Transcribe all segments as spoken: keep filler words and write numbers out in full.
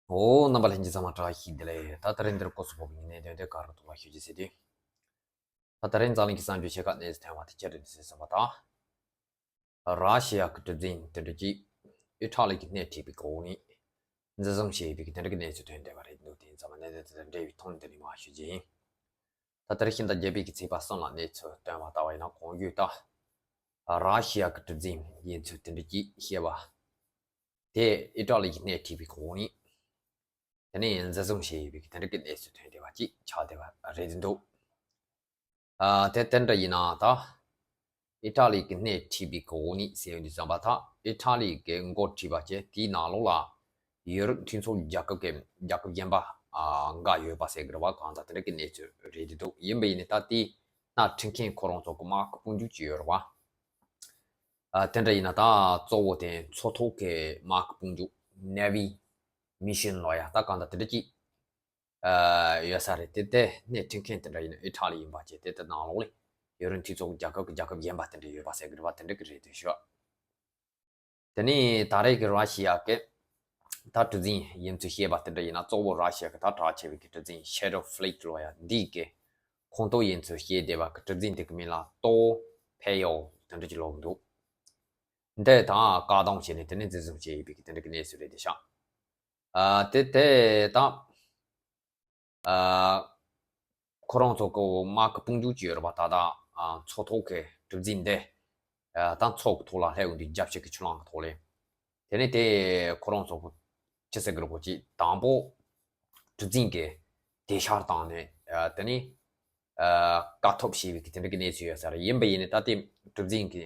ཨོ། རྣམ་པ་ལྷན་རྒྱས་ཚང་མ་བཀྲ་ཤིས་བདེ་ལེགས། ད་ད་རིང་འདིར་སྐོར་སུ་བབས་པའི་གནད་དོན་དེ་ག་རུ་ཐུག་པ་ཞུ་རྒྱུ་ཟེར་དུས། ད་ད་རིང་འཛམ་གླིང་གི་གསར་འགྱུར་ཆེ་ཁག་གནས་སུ་ཐོན་པ་དེ་ཅི་རེད་ཟེར་བསམ་པ་དང་། ར་ཤི་ཡ་གི་གྲུ་གཟིངས་དེ་འདྲ་གྱིས་ཨི་ཊ་ལི་གི་སྣེ་ཁྲིད་པའི་གོ་གནས་འཛིན་བཟུང་བྱས་ཡོད་པའི་དེ་འདྲ་གི་གནས་ཚུལ་ཐོན་བསྡད་པ་རེད་འདུག་དེ་ཡིན་ཙང་མ་གནད་དོན་དེ་འདྲ་འབྲེལ་བའི་ཐོག་ནས་འདི་ནས་མར་ཞུ་རྒྱུ་ཡིན། ད་ལྟར་ཕྱི་ཟླ་བརྒྱད་པའི་གི་ཚེས་པ་གསུམ་ལ་གནས་ཚུལ་བཏོན་པ་ལྟ་བ་ཡིན་ན། གོང་ཞུས་ལྟར་ར་ཤི་ཡ་གི་གྲུ་གཟིངས་ཡིན་ཚུལ་དེ་འདྲ་ཅིག་བཤད་པ་དེ་ཨི་ཊ་ལི་གི་སྣེ་ཁྲིད་པའི་གོ་གནས། དེ་ནས་འཛིན་བཟུང་བྱས་ཡོད་པའི་དེ་འདྲ་གི་གནས་ཚུལ་ཐོན་བསྡད་པ་ཅིག་ཆགས་བསྡད་པ་རེད་འདུག་ཨ། དེ་དེ་འདྲ་ཡིན་ན་ད་ཨི་ཊ་ལི་གི་སྣེ་ཁྲིད་པའི་གོ་གནས་ཟེར་ཡོང་དུས་ཙམ་པ། ད་ཨི་ཊ་ལི་གི་འགོ་ཁྲིད་པ་བྱས་དེའི་ནང་ལོགས་ལ་ཡུ་རོབ་མཐུན་ཚོགས་རྒྱལ་ཁབ་ཀྱི་རྒྱལ་ཁབ་གཞན་པ་ཨ་འགའ་ཡོད་པ་ཟེར་གི་རེད་བ། གང་ལྟར་དེ་འདྲ་གི་གནས་ཚུལ་རེད་འདུག་ཡིན་པ་ཡིན་ནའི་ད་དེའི་སྣེ་ཁྲིད་མཁན་ཁོ་རང་ཚོ་གི་དམག་གི་དཔུང་འཇུག་ཅིག་ཡོད་རེད་བ། ཨ། དེ་འདྲ་ཡིན་ན་ད་གཙོ་བོ་དེ་མཚོ་ཐོག་གི་དམག་གི་དཔུང་འཇུག་Navy Mission ལབ་ཡ་ད་གང་ལྟར་དེ་འདྲ་ཅིག་ཨ། ཡོད་ས་རེད། དེ་དེ་སྣེ་ཁྲིད་མཁན་དེ་འདྲ་ཡིན་ན་ཨི་ཊ་ལི་ཡིན་པ་བྱས། དེ་དེ་ནང་ལོགས་ལ་ཡུ་རོབ་མཐུན་ཚོགས་རྒྱལ་ཁབ་ཀྱི་རྒྱལ་ཁབ་གཞན་པ་དེ་འདྲ་ཡོད་པ་ཟེར་གི་རེད་བ། དེ་འདྲ་གི་རེད་དེ་ཤོད། དེ་ནས་ད་རེས་ཀྱི་ར་ཤི་ཡ་གི་ད་གྲུ་གཟིངས་ཡིན་ཚུལ་བཤད་པ་དེ་འདྲ་ཡིན་ན། གཙོ་བོ་ར་ཤི་ཡ་གི་ད་གྲགས་ཆེ་བའི་གི་གྲུ་གཟིངས་Shadow Fleet ལབ་ཡ་འདི་གི་ཁོངས་གཏོགས་ཡིན་ཚུལ་བཤད་བསྡད་པ་གི་གྲུ་གཟིངས་དེ་གི་མིང་ལ་ཏོ་ཕེ་ཡོ་དེ་འདྲ་ཅིག་ལབ་འདུག་འདི་ད་བཀག་སྡོམ་བྱས་ནས་དེ་ནས་འཛིན་བཟུང་བྱས་ཡོད་པའི་གི་དེ་འདྲ་གི་གནས་ཚུལ་རེད་དེ་ཤག་ཨ། དེ་དེ་ད་ཨ། ཁོ་རང་ཚོ་གི་དམག་གི་དཔུང་འཇུག་ཅིག་ཡོད་རེད་པ། ད་ལྟ་ཨ་མཚོ་ཐོག་གི་གྲུ་གཟིངས་འདི་ཨ་ད་མཚོ་གི་ཐོག་ལ་སླེབས་ཡོང་དུས་རྒྱབ་ཕྱོགས་ཀྱི་ཆུ་ལང་གི་ཐོག་ལ། དེ་ནས་དེ་ཁོ་རང་ཚོ་གི་ཅི་ཟེར་གི་རེད་གོ། ཅིག་དང་པོ་གྲུ་གཟིངས་གི་དེད་ཤར་བཏང་ནས་ཨ་དེ་ནས་ཨ་བཀག་ཐབས་བྱས་པའི་གི་དེ་འདྲ་གི་གནས་ཚུལ་ཡོད་ས་རེད། ཡིན་པ་ཡིན་ནའི་ད་དེ་གྲུ་གཟིངས་གི་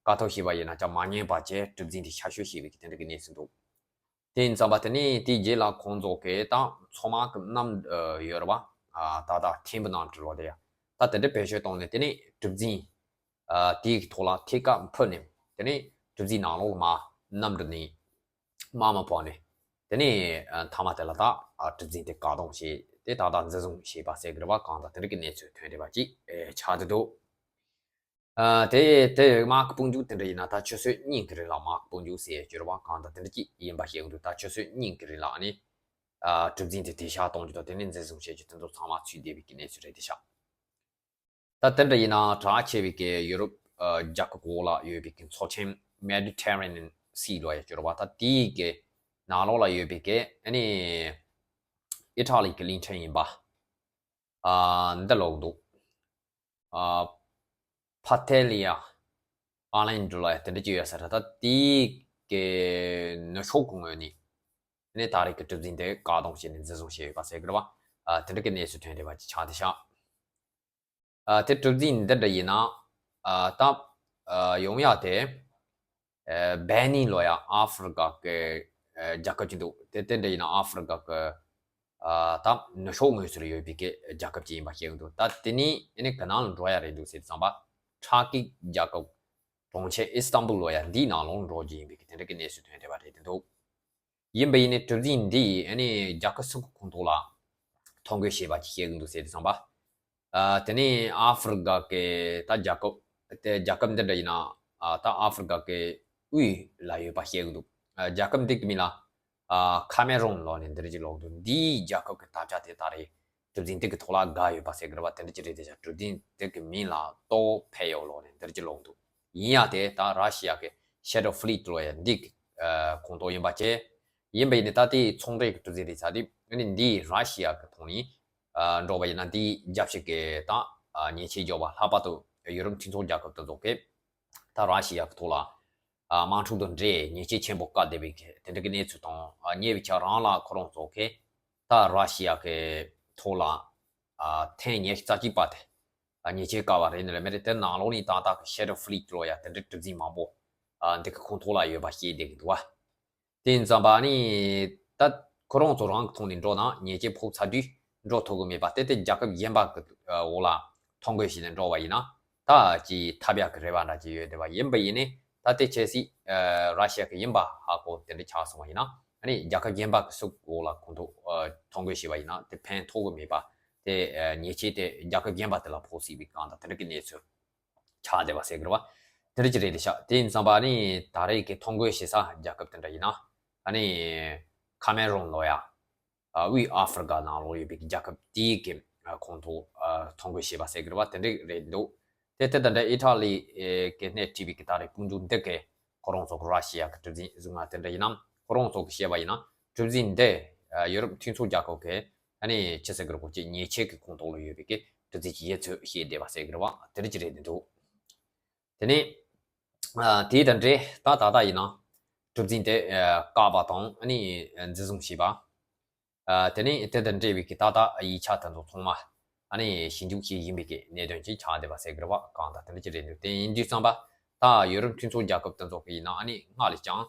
བཀག་ཐབས་བྱས་པ་ཡིན་ན་ཅང་མ་ཉན་པ་བྱས་གྲུ་གཟིངས་དེ་ཤར་བསྐྱོད་བྱས་པའི་གི་དེ་འདྲ་གི་གནས་ཚུལ་འདུག་དེ་ཡིན་ཙང་པ་དེ་ནས་དེའི་རྗེས་ལ་ཁོང་ཚོ་གིས་ད་མཚོ་དམག་གི་གནམ་ཨ་ཡོད་རེད་པ། ཨ་ད་ད་ཐེམ་བུ་གནམ་གྲུ་ལོ་དེ་ཡ་ད་དེ་འདྲ་བེད་སྤྱོད་བཏང་ནས་དེ་ནས་གྲུ་གཟིངས་ཨ་དེའི་ཐོག་ལ་ཐད་ཀར་འཕུར་ནས་དེ་ནས་གྲུ་གཟིངས་ནང་ལོགས་ལ་མར་གནམ་གྲུ་ནས་དམག་མི་ཕོག་ནས། དེ་ནས་ཨ་མཐའ་མ་དེ་ལ་ད་ཨ་གྲུ་གཟིངས་དེ་བཀག་སྡོམ་བྱས་ཏེ་ད་ད་འཛིན་བཟུང་བྱས་པ་ཟེར་གི་རེད་པ། གང་ལྟར་དེ་འདྲ་གི་གནས་ཚུལ་ཐོན་བསྡད་པ་ཅིག་ཨེ་ཆགས་བསྡད་འདུག་ཨ་དེ་དེ་དམག་གི་དཔུང་འཇུག་དེ་འདྲ་ཡིན་ན་ད་ཆུ་ཚོད་གཉིས་ཀྱི་རིང་ལ་དམག་གི་དཔུང་འཇུག་ཟེར་གྱི་རེད་པ། གང་ལྟར་དེ་འདྲ་ཅིག་ཡིན་པ་ཤེས་ཀྱི་འདུག་ད་ཆུ་ཚོད་གཉིས་ཀྱི་རིང་ལ་ཨ་ནི་ཨ་གྲུ་གཟིངས་དེ་དེད་ཤར་གཏོང་རྒྱུ་དང་དེ་ནས་འཛིན་བཟུང་བྱེད་རྒྱུ་དེ་ཚོ་ཚང་མ་ཚུད་བསྡད་པའི་གི་གནས་ཚུལ་རེད་དེ་ཤག་ད་དེ་འདྲ་ཡིན་ན་གྲགས་ཆེ་བའི་གི་ཡུ་རོབ་ཨ་རྒྱལ་ཁབ་འོག་ལ་ཡོད་པའི་གི་མཚོ་ཆེན་Mediterranean Sea ལབ་ཡ་གྱི་རེད་པ། ད་དེའི་གི་ནང་ལོགས་ལ་ཡོད་པའི་གི་ཨ་ནི་ཨི་ཊ་ལི་གི་གླིང་ཕྲན་ཡིན་པ། ཨ་འདི་ལབ་འདུག་ཨ་Pantelleria Island ལབ་ཡ་དེ་འདྲ་ཅིག་ཡོད་ས་རེད། ད་དེའི་གི་ནུབ་ཕྱོགས་ཀྱི་ངོས་ནས་ནས་ད་རེས་ཀྱི་གྲུ་གཟིངས་དེ་བཀག་སྡོམ་བྱས་ནས་འཛིན་བཟུང་བྱས་ཡོད་པ་ཟེར་གི་རེད་པ། ཨ་དེ་འདྲ་གི་གནས་ཚུལ་ཐོན་བསྡད་པ་ཅིག་ཆགས་བསྡད་ཤག་ཨ་དེ་གྲུ་གཟིངས་འདི་འདྲ་ཡིན་ན་ཨ་ད་ཨ་ཡོང་ཡ་དེ་ཨ་Benin ལབ་ཡ་ཨ་ཧྥི་རི་ཀ་གི་ཨ་རྒྱལ་ཁབ་ཅིག་འདུག་དེ་དེ་འདྲ་ཡིན་ན་ཨ་ཧྥི་རི་ཀ་གི་ཨ་ད་ནུབ་ཕྱོགས་ངོས་སུ་ཡོད་པའི་གི་རྒྱལ་ཁབ་ཅིག་ཡིན་པ་ཤེས་ཀྱི་འདུག་ད་དེ་ནས་ཨ་ནི་ག་ནང་ལ་འགྲོ་ཡ་རེད་འདུག་ཟེར་དུས་ཙམ་པ། ཊར་ཀི་རྒྱལ་ཁབ་གྲོང་ཁྱེར་ཨི་སི་ཏམ་བུལ་ལབ་ཡ་འདིའི་ནང་ལོགས་འགྲོ་རྒྱུ་ཡིན་པའི་གི་དེ་འདྲ་གི་གནས་ཚུལ་ཐོན་བསྡད་པ་རེད་འདུག་ཡིན་པ་ཡིན་ནའི་གྲུ་གཟིངས་འདི་ཨ་ནི་རྒྱལ་ཁབ་སུ་གི་ཁོངས་གཏོགས་ལ་ཐོ་འགོད་བྱས་པ་ཅིག་བཤད་གི་འདུག་ཟེར་དུས་ཙམ་པ། ཨ་དེ་ནས་ཨ་ཧྥི་རི་ཀ་གི་ད་རྒྱལ་ཁབ་དེ་རྒྱལ་ཁབ་འདི་འདྲ་ཡིན་ན་ཨ་ད་ཨ་ཧྥི་རི་ཀ་གི་དབུས་ལ་ཡོད་པ་བཤད་གི་འདུག་ཨ་རྒྱལ་ཁབ་འདི་གི་མིང་ལ་ཨ་ཁ་མེ་རོན་ལབ་ནས་འདི་འདྲ་ཅིག་ལབ་འདུག་འདིའི་རྒྱལ་ཁབ་ཀྱི་དར་ཆ་དེ་ད་རེས་གྲུ་གཟིངས་དེ་གི་ཐོག་ལ་བཀལ་ཡོད་པ་ཟེར་གི་རེད་པ། དེ་འདྲ་ཅིག་རེད་དེ་ཤག་གྲུ་གཟིངས་དེ་གི་མིང་ལ་ཏོ་ཕེ་ཡོ་ལབ་ནས་འདི་འདྲ་ཅིག་ལབ་འདུག་ཡིན་ཡང་དེ་ད་ར་ཤི་ཡ་གི་Shadow Fleet ལབ་ཡ་འདི་གི་ཨ་ཁོངས་གཏོགས་ཡིན་པ་བྱས། ཡིན་པ་ཡིན་ནའི་ད་དེའི་ཚོང་འབྲེལ་གྱི་གྲུ་གཟིངས་རེད་ཟེར་དུས་ཨ་ནི་འདིས་ར་ཤི་ཡ་གི་ཐོག་ནས་ཨ་འགྲོ་བ་ཡིན་ན་འདིའི་རྒྱབ་ཕྱོགས་ཀྱི་ད་ཨ་ཉེས་ཆད་འཇོག་པ། ལྷག་པར་དུ་ཡུ་རོབ་མཐུན་ཚོགས་རྒྱལ་ཁབ་དེ་ཚོ་གིས་ད་ར་ཤི་ཡ་གི་ཐོག་ལ་ཨ་དམག་འཁྲུག་དང་འབྲེལ་ཉེས་ཆད་ཆེན་པོ་བཀལ་བསྡད་པའི་གི་དེ་འདྲ་གི་གནས་ཚུལ་དང་། ཨ་ཉེ་བའི་ཆར་རང་ལ་ཁོ་རང་ཚོ་གིས་ད་ར་ཤི་ཡ་གི་ཐོག་ལ་ཨ་ཐེངས་ཉི་ཤུ་རྩ་གཅིག་པ་དེ་ཨ་ཉེས་ཆད་བཀལ་བ་རེད་ནི་ལ་མེད་རེད། དེ་ནང་ལོགས་ནས་ད་ལྟ་གི་Shadow Fleet ལབ་ཡ་དེ་འདྲའི་གྲུ་གཟིངས་མང་པོ་ཨ་འདི་གི་ཁོངས་གཏོགས་ལ་ཡོད་པ་ཤེས་བསྡད་ཀྱི་འདུག་བ། དེ་ཡིན་ཙམ་པ་ནི་ད་ཁོ་རང་ཚོ་རང་གི་ཐོག་ནས་འགྲོ་ན་ཉེས་ཆད་ཕོག་ཚར་དུས་འགྲོ་ཐུབ་ཀྱི་མེད་པ། དེ་དེ་རྒྱལ་ཁབ་གཞན་པ་གི་འོག་ལ་ཐོ་འགོད་བྱས་ནས་འགྲོ་བ་ཡིན་ན་ད་ཅིག་ཐར་ཡག་གི་རེ་བ་འདྲ་ཅིག་ཡོད་བསྡད་པ། ཡིན་པ་ཡིན་ནའི་ད་དེ་ཆབ་སྲིད་ཨ་ར་ཤི་ཡ་གི་ཡིན་པ་ཧ་གོ་དེ་འདྲ་ཆགས་སོང་བ་ཡིན་ན། ཨ་ནི་རྒྱལ་ཁབ་གཞན་པ་གི་སུ་འོག་ལ་ཁོང་ཚོ་ཨ་ཐོ་འགོད་བྱས་པ་ཡིན་ན་དེ་ཕན་ཐོགས་ཀྱི་མེད་པ། དེ་ཨ་ཉེས་ཆད་དེ་རྒྱལ་ཁབ་གཞན་པ་དེ་ལ་ཕོག་སྲིད་པའི་གང་ལྟར་དེ་འདྲ་གི་གནས་ཚུལ་ཆགས་བསྡད་པ་ཟེར་གི་རེད་བ། དེ་འདྲ་ཅིག་རེད་དེ་ཤག་དེ་ཡིན་ཙམ་པ་ཨ་ནི་ད་རེས་ཀྱི་ཐོ་འགོད་བྱེད་ས་རྒྱལ་ཁབ་དེ་འདྲ་ཡིན་ན་ཨ་ནི་ཁ་མེ་རོན་ལབ་ཡ། དབུས་ཨ་ཧྥེ་རི་ཀ་ནང་ལོགས་ཡོད་པའི་རྒྱལ་ཁབ་དེའི་གི་ཁོངས་གཏོགས་ཐོ་འགོད་བྱས་པ་ཟེར་གི་རེད་བ། དེ་འདྲ་རེད་འདུག་དེ་དེ་དང་འདྲ་ཨི་ཊ་ལི་གི་སྣེ་ཁྲིད་པའི་གི་ད་རེས་དཔུང་འཇུག་འདི་གི་ཁོ་རང་ཚོ་གི་ར་ཤི་ཡ་གི་གྲུ་གཟིངས་བཟུང་བ་དེ་འདྲ་ཡིན་ན། ཁོ་རང་ཚོ་གི་བཤད་པ་ཡིན་ན་གྲུ་གཟིངས་འདི་ཡོ་རོབ་མཐུན་ཚོགས་རྒྱལ་ཁབ་ཀྱི་ཨ་ནི་ཆི་ཟེར་གི་རེད་གོ་ཅིག་ཉེས་ཆད་ཀྱི་ཁོངས་གཏོགས་ལ་ཡོད་པའི་གི་གྲུ་གཟིངས་ཅིག་ཡིན་ཚུལ་བཤད་བསྡད་པ་ཟེར་གི་རེད་བ། དེ་འདྲ་ཅིག་རེད་འདུག་དེ་ནས་དེའི་དང་འབྲེལ་ད་ད་ལྟ་ཡིན་ན་གྲུ་གཟིངས་དེ་བཀག་པ་དང་ཨ་ནི་འཛིན་བཟུང་བྱས་པ། དེ་ནས་དེ་དང་འབྲེལ་བའི་གི་ད་ལྟ་ཡིག་ཆ་དེ་ཚོ་ཚང་མ་ཨ་ནི་ཞིབ་འཇུག་བྱེད་བཞིན་པའི་གི་གནད་དོན་ཅིག་ཆགས་བསྡད་པ་ཟེར་གི་རེད་བ། གང་ལྟར་དེ་འདྲ་ཅིག་རེད་འདུག་དེ་ཡིན་དུས་ཙམ་པ་ད་ཡོ་རོབ་མཐུན་ཚོགས་རྒྱལ་ཁབ་དེ་ཚོ་གི་ཡིན་ན་ཨ་ནི་སྔར་ལས་ཀྱང་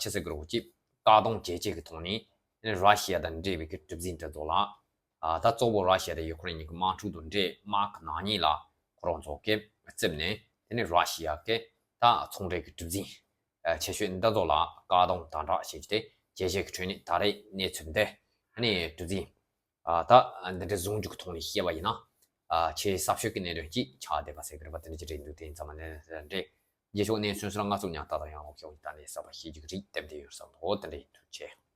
ཆི་ཟེར་གི་རེད་གོ་ཅིག་བཀག་སྡོམ་ཇེ་ཆེ་གི་ཐོག་ནས་ར་ཤི་ཡ་དང་འབྲེལ་བའི་གི་གྲུ་གཟིངས་དེ་ཚོ་ལ། ད་གཙོ་བོ་ར་ཤི་ཡ་དང་ཡུ་ཁུ་རེན་གཉིས་ཀྱི་དམག་འཁྲུག་དང་འབྲེལ་དམག་གི་ནག་ཉེས་ལ་ཁོ་རང་ཚོ་གིས་བརྩིས་ནས། དེ་ནས་ར་ཤི་ཡ་གི་ད་ཚོང་འབྲེལ་གྱི་གྲུ་གཟིངས་ཆེ་ཤོས་འདི་ཚོ་ལ་བཀག་སྡོམ་དམ་དྲག་བྱེད་རྒྱུ་དེ་ཇེ་ཆེ་གི་ཁྲོད་ནས་ད་རེས་གནས་ཚུལ་འདི་ནས་གྲུ་གཟིངས་ད་འདི་འདྲ་བཟུང་རྒྱུ་གི་ཐོག་ནས་བཤད་པ་ཡིན་ན་ཆེས་གསར་ཤོས་ཀྱི་གནད་དོན་ཅིག་ཆགས་བསྡད་པ་ཟེར་གི་རེད་པ། དེ་འདྲ་ཅིག་རེད་འདུག་དེ་ཡིན་ཙང་མ་ནས་འདྲེ་རྗེས་ཕྱོགས་གནས་ཚུལ་སོགས་ལ་ང་ཚོ་ཉག་ཏག་ཏག་ཡང་ལོག་ཤོག་ད་ནས་གསར་པ་ཤེས་རྒྱུ་གི་རིགས་དེབ་འདི་ཡོད་བསམ་འདུག་དེ་འདྲ་ཡིན། ཐུགས་རྗེ་ཆེ།